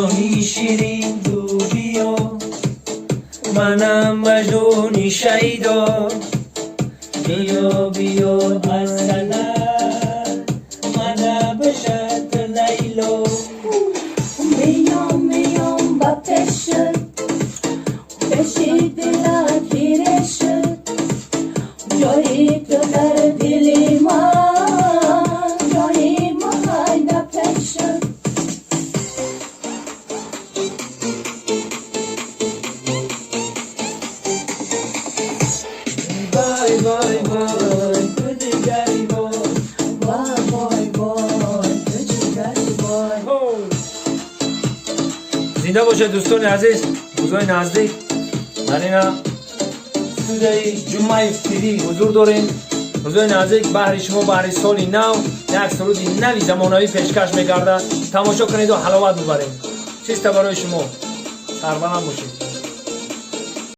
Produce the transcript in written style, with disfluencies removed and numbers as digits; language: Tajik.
Ҷони ширин, ту биё, манам Маҷнуни шайдо, биё, биё, асала мана бишад Лайло. Меём, меём ба пешат, пеши дилат хира шуд, ҷои ту дар дили ман, ҷои ман да пешат. Вай, вай, вай, ту дигари вой. Вой, вой, вой, ту ҷигари вой. Зинда бошед, дӯстони азиз. Рӯзҳои наздик дар ина студияи Ҷумаев ТВ ҳузур дорем. Рӯзҳои наздик баҳри шумо, баҳри соли нав як суруди нави замонавӣ пешкаш мегардад. Тамошо кунеду ҳаловат бубарем. Чиста барои шумо. Сарбаланд бошед.